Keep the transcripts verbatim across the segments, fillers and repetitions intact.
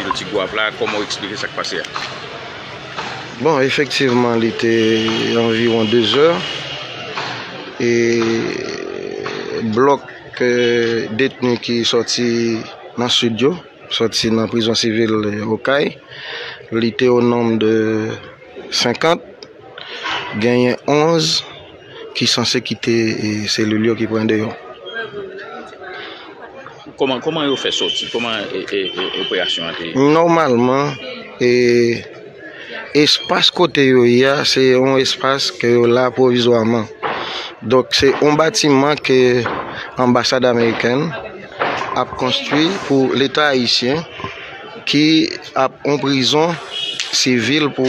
vil Ti Gwav la, kòman w eksplike sa k pase a? Bon, efektivman, li te anviwon de zè. E blòk, eh, detni ki sòti nan sid yo, sòti nan prizon sivil, eh, Okay, li te o nonb de senkant, genyen onz ki sanse kite, eh, selil yo, ki pran deyò. Kòman, kòman yo fè sòti? Kòman, e, e, e, operasyon an te ye? Nòmalman, e, espas kote yo ye a, se yon espas ke yo la pwovizwaman. Donk, se yon batiman ke anbasad amerikèn ap konstwi pou Leta ayisyen, ki ap yon prizon sivil pou,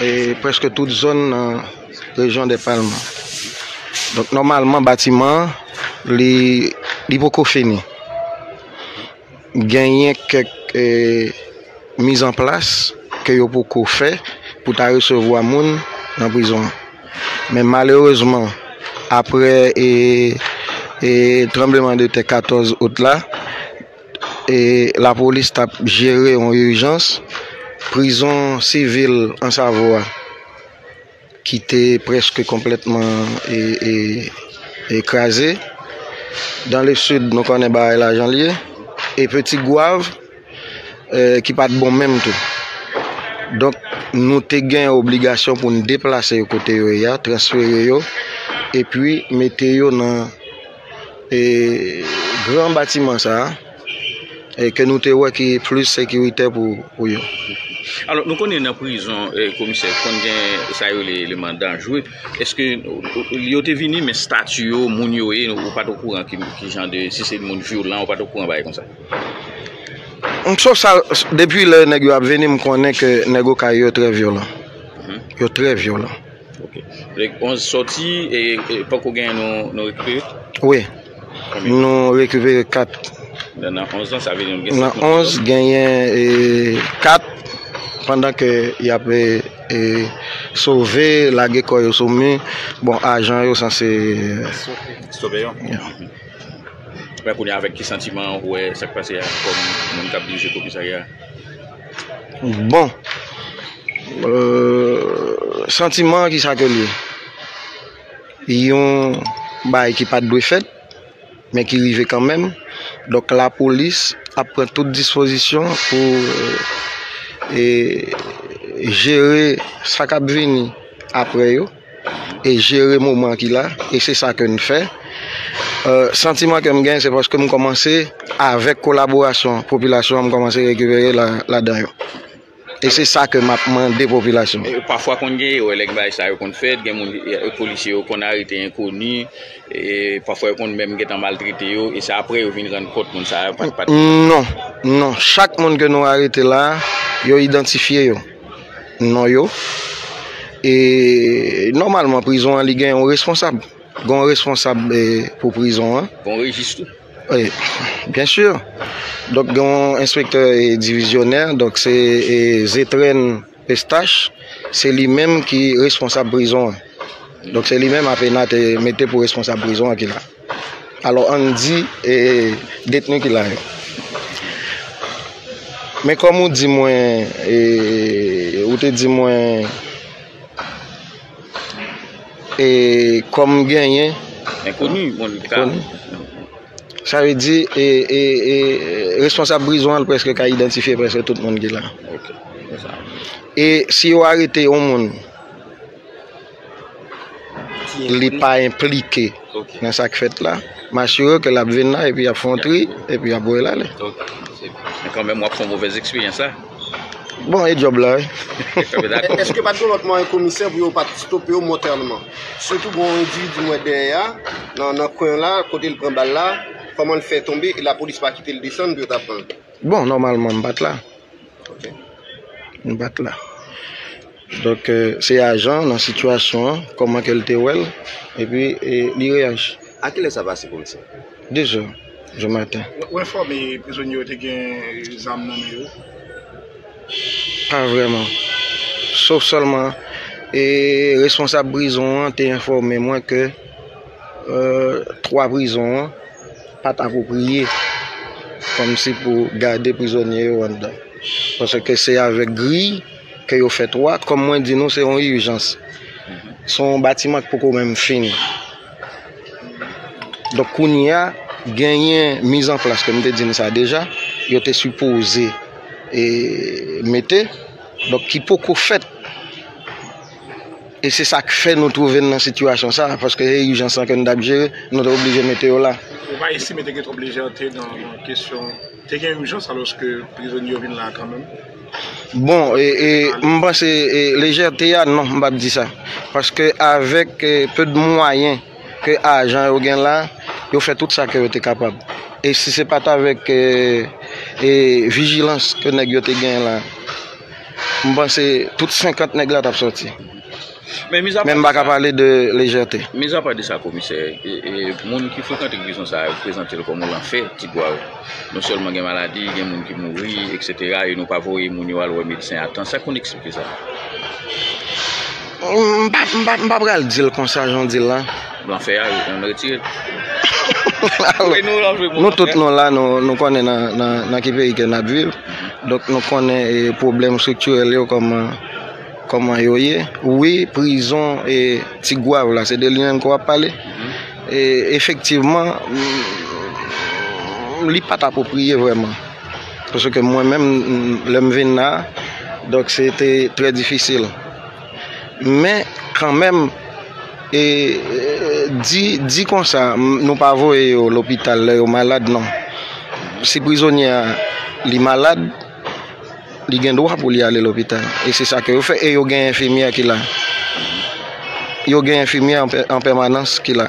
e, prèske tout zòn nan rejyon dè Palm. Donk, nòmalman, batiman an, li, li poko fini. Genyen kèk, e, mizanplas ke yo poko fè pou ta resevwa moun nan prizon an. Men malerezman, apre, e, e, tranbleman de tè katòz out la, e, lapolis t ap jere yon ijans, prizon sivil Ansavo a, ki te prèske konplètman, e, e, e kraze. Dan le sid, nou konnen bagay la jan l ye. E Peti Gwav, e, ki pa t bon menm tou. Donk, nou te gen obligasyon pou n deplase yo kote yo ye a, transfere yo, epi mete yo nan, e, gran batiman sa a, e ke nou te wè ki plis sekiritè pou, pou yo. Alò, nou konnen nan prizon, e, komisè, konn gen sa yo rele eleman danjre. Èske, o, o, yo te vini, men estati yo, moun yo ye, ou pa t okouran ki, ki jan de, si se moun vyolan, ou pa t okouran bagay konsa? M, sof sa, depi lè nèg yo ap vini, m konnen ke nèg Okay yo trè vyolan. Mhm. Yo trè vyolan. Ok. Donk, onz sòti, e, e poko genyen nou, nou rekipere? Wi. Konbyen? Nou rekipere kat. Nan, nan onz lan, sa vle di nou gen sèt moun. Nan onz, genyen, e, kat, pandan ke y ap, e, e, sove, lage kò yo sou mi. Bon, ajan yo sanse stope yo. Yeah. Men kounye a, avèk ki santiman ou wè sa k pase a kòm moun k ap dirije komisarya a? Bon, euh, santiman an, ki sa ke l ye? Yon bagay ki pa t dwe fèt, men ki rive kanmenm. Donk, lapolis ap pran tout dispozisyon pou, e, jere sa k ap vini apre yo e jere moman ki la, e se sa ke n fè. Euh, santiman ke m gen, se paske m kòmanse, avèk kolaborasyon popilasyon an, m kòmanse rekipere la, ladan yo. E se sa ke m ap mande popilasyon an. E pafwa konn gen erè lè gen bagay sa yo konn fèt, gen moun, e, polisye yo konn arete enkoni, e pafwa yo konn menm gentan maltrete yo, e se apre yo vin rann kont moun sa yo pa t, pa t. Non, non. Chak moun ke nou arete la, yo idantifye yo, non yo. E nòmalman, prizon an, li gen yon responsab. Gen yon responsab, e, pou prizon an. Gen yon rejis tou? Wi, byen si. Donk, gen yon enspektè, e, divizyonè, donk se, e, Zetren Eustache, se li menm ki responsab prizon an. Donk, se li menm Apena te mete pou responsab prizon an ki la. Alò, ann di, e, detni ki la yo. Men kòm ou di mwen, e, ou te di mwen, e, kòm genyen enkoni, moun ki ka enkoni. Sa vle di, e, e, e, responsab prizon an, l prèske ka idantifye prèske tout moun ki la. Ok. E si yo arete yon moun, li pa enplike, ok, nan sa k fèt la, m asire w ke l ap vin la, epi y ap fè yon tri, epi y ap voye l ale. Ok. Men kanmenm, w ap fè yon movèz eksperyans la. Bon, e djòb la, wi. Èske pa t gen lòt mwayen, komisè, pou yo pa t stope yo mòtèlman? Sitou gen yon endividi m wè dèyè a, nan, nan kwen la, kote l pran bal la, kòman l fè tonbe, e lapolis pa kite l desann pou yo ta pran l? Bon, nòmalman, m pa t la. Ok. M pa t la. Donk, eh, se ajan nan sitiyasyon an, kòman ke l te wè l, epi, eh, li reyaji. A kilè sa pase, komisè? De zè di maten. Ou enfòme prizonye yo te gen zam nan men yo? Pa vrèman. Sof sèlman, eh, responsab prizon an te enfòme mwen ke, eh, twa prizon an pa t apwopriye kòmsi pou gade prizonye yo anndan. Paske se avèk griy ke yo fè twa, kòm mwen di nou, se yon ijans. Se yon batiman ki poko menm fini. Donk, kounye a, genyen mizanplas, ke m te di n sa deja, yo te sipoze e, mete, donk, ki poko fèt. E se sa k fè nou twouve n nan sitiyasyon sa a, paske se ijans lan ke n t ap jere, nou te oblije mete yo la. Ou pa estime te gen twòp lejète nan, nan kesyon, te gen ijans alòske prizonye yo vin la kanmenm? Bon, e, e, m panse e, lejète a, non, m p ap di sa. Paske avèk e, peu de mwayen ke ajan yo gen la, yo fè tout sa ke yo te kapab. E si se pa t avèk e, e, vijilans ke nèg yo te gen la, m panse tout senkant nèg la t ap sòti. Men miz apa Men m pa ka pale de lejète. Mizapa de sa, komisè, e, e, moun ki frekante prizon sa a, yo prezante l kòm yon lanfè, Ti Gwav. Non sèlman gen maladi, gen moun ki mouri, eksetera, e nou pa voye moun yo al wè medsen a tan. Sa konn eksplike sa? M pa, m pa, m pa pral di l konsa, jan w di l la. Blan fè a, yo konn retire l. Alò, nou tout nou la, nou, nou konnen nan, nan, nan ki peyi ke n ap viv. Donk, nou konnen e, pwoblèm estriktirèl yo kòman, kòman yo ye. Wi, prizon e, Ti Gwav la, se de li menm ke w ap pale. E, efektivman, m, li pa t apwopriye vrèman. Paske mwen menm, m, lè m vin la, donk se te trè difisil. Men, kanmenm, e, e, di, di konsa, m, nou pa voye yo lopital lè yo malad, non. Si prizonye a, li malad, li gen dwa pou li ale lopital. E se sa ke yo fè. E yo gen enfimyè ki la. Yo gen enfimyè an pè-, an pèmanans ki la.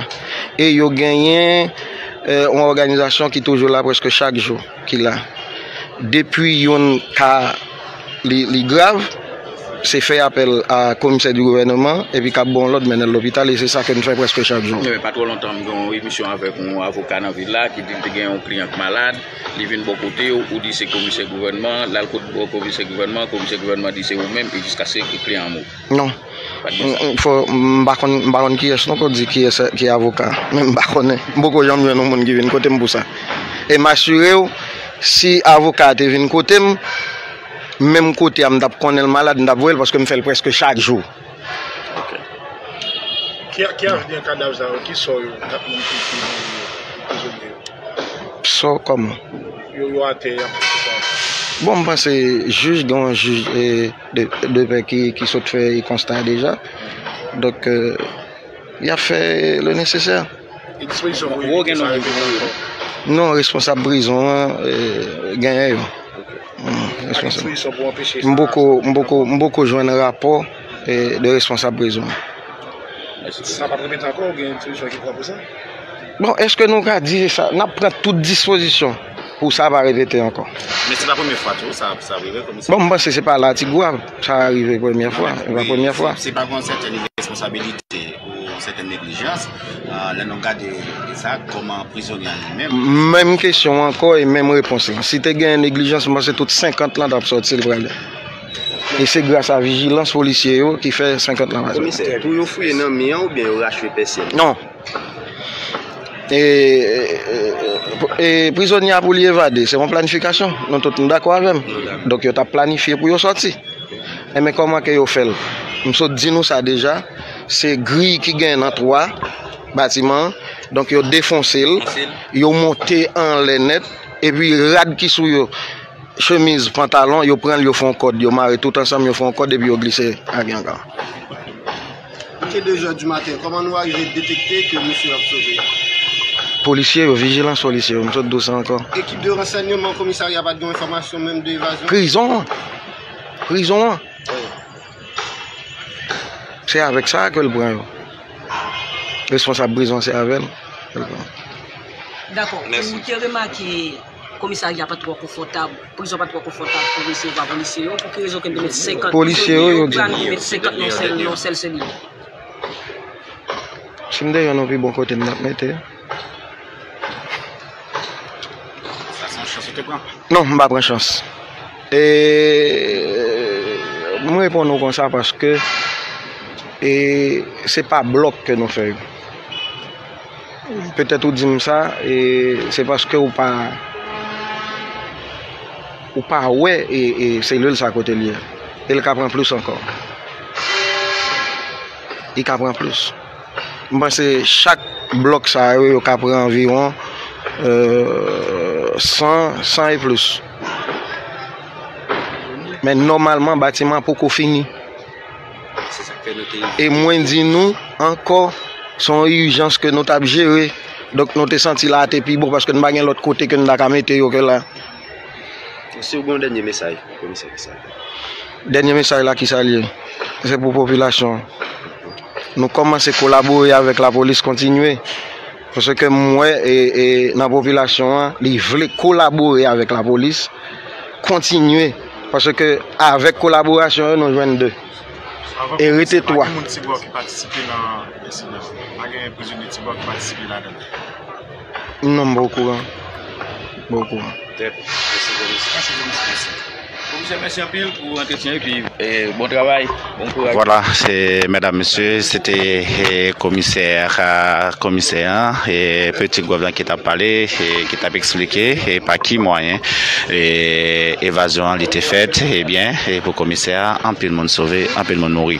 E yo genyen e, yon òganizasyon ki toujou la prèske chak jou, ki la. Depi yon ka li, li grav, se fè apèl a komisè di gouvènman, epi k ap ba w lòd mennen l lopital, e se sa ke n fè prèske chak jou. Men pa twò lontan, m gen yon emisyon avèk yon avoka nan vil la ki di l te gen yon kliyan k malad, li vin bò kote w, ou di se komisè gouvènman, l al kot bò komisè gouvènman, komisè gouvènman di se ou menm, e jiskaske kliyan an mouri. Non. Pa t gen sa. M, fò, m pa konn, m pa konn kiyès non ke w di kiyès ki avoka. Men m pa konnen. M poko janm jwenn yon moun ki vin kote m pou sa. E m asire w, si avoka a te vin kote m, menm kote a m t ap konnen l malad, m t ap voye l paske m fè l prèske chak jou. Ok. Ki, ki avni kadav sa yo? Ki sò yo? Kat moun ki, ki mouri yo? Prizonye yo? Sò kòman? Yo, yo atè, y ap fè sa. Bon, m panse jij, gen yon jij e, de, de pè ki, ki sot fè konsta a deja. Donk, e, y ap fè le nesesè. E dispozisyon pou evite sa repete ankò? Non, responsab prizon an e, genyen yo. Ok. Hmm, responsab. Dispozisyon pou anpeche sa? M poko, m poko, m poko jwenn rapò e, de responsab prizon an. Sa p ap repete ankò, ou gen solisyon ki pran pou sa? Bon, èske nou ka di sa? N ap pran tout dispozisyon pou sa pa repete ankò. Men se pa premye fwa tou, sa, sa rive, komisè? Bon, m panse se pa la Ti Gwav sa rive premye fwa. Se pa premye fwa. Se, se pa gen yon sèten iresponsabilite ou yon sèten neglijans, a, lè nou gade sa, kòman prizonye a li menm? Menm kesyon ankò e menm repons lan. Si te gen neglijans, m panse tout senkant lan t ap sòti, l prale. E se gras a vijilans polisye yo ki fè senkant lan pa sòti. Komisè, tou yo fouye nan mi an oubyen yo rache pèsyèn? Non. E, e, e, e prizonye a pou li evade, se yon planifikasyon. Nou tout nou dakò avè m. Nou dakò. Donk yo t ap planifye pou yo sòti. Enben kòman ke yo fè l? M sot di nou sa deja, se griy ki gen nan twa batiman an. Donk yo defonse l, yo monte anlè nèt, epi rad ki sou yo, chemiz, pantalon, yo pran l, yo fè yon kòd, yo mare tout ansanm, yo fè yon kòd epi yo glise ak yon kan. Ke de zè di maten, kòman nou arive detekte ke misye ap sove? Polisye yo, vijilans polisye yo, m sot di w sa ankò. Ekip de ransèyman komisarya pa t gen enfòmasyon menm de evazyon? Prizon an. Prizon an. Wi. Se avèk sa ke l pran yo. Responsab prizon, se avè l ke l pran. Dakò. Mèsi. Ou te remake komisarya pa t twò konfòtab, prizon pa t twò konfòtab pou resevwa polisye yo. Pou ki rezon ke n te met senkant? Polisye yo, yo di. Pou yo planifiye met senkant nan sèl, nan sèl selil? Si m te jwenn yon pi bon kote, m t ap mete. Sa se yon chans ou te pran? Non, m pa pran chans. E, m reponn ou konsa paske, e, se pa blòk ke nou fè yo. Petèt ou di m sa, e, se paske ou pa, Ou pa wè e, e selil sa kote l ye. E l ka pran plis ankò. Li ka pran plis. M panse chak blòk sa yo, yo ka pran anviwon, euh, san, san e plis. Men nòmalman, batiman an poko fini. E mwen di nou ankò, se yon ijans ke nou t ap jere. Donk, nou te santi la a te pi bon, paske n pa gen lòt kote ke n ta ka mete yo ke la. Si w gen yon dènye mesaj pou komisè, ki sa l ye? Dènye mesaj la, ki sa l ye? Se pou popilasyon an. Nou kòmanse kolabore avèk lapolis, kontinye. Paske m wè, e, e, nan popilasyon an, li vle kolabore avèk lapolis, kontinye. Paske avèk kolaborasyon yo, nou jwenn de. E rete twa. Pa gen moun Tibwa ki patisipe nan ensidan? Pa gen prizonye Tibwa ki patisipe ladan? Non, m pa okouran. M pa okouran. Trè byen. Mèsi, komisè. Komisè, mèsi anpil pou antretyen epi, eh, bon travay, bon kouraj. Vwala, se, medam, mesye, se te, eh, komisè, ah, komisè an, eh, Petit Gòv lan ki t ap pale, eh, ki t ap eksplike, eh, pa ki mwayen, eh, evazyon an li te fèt, ebyen, eh, pou komisè a, anpil moun sove, anpil moun mouri.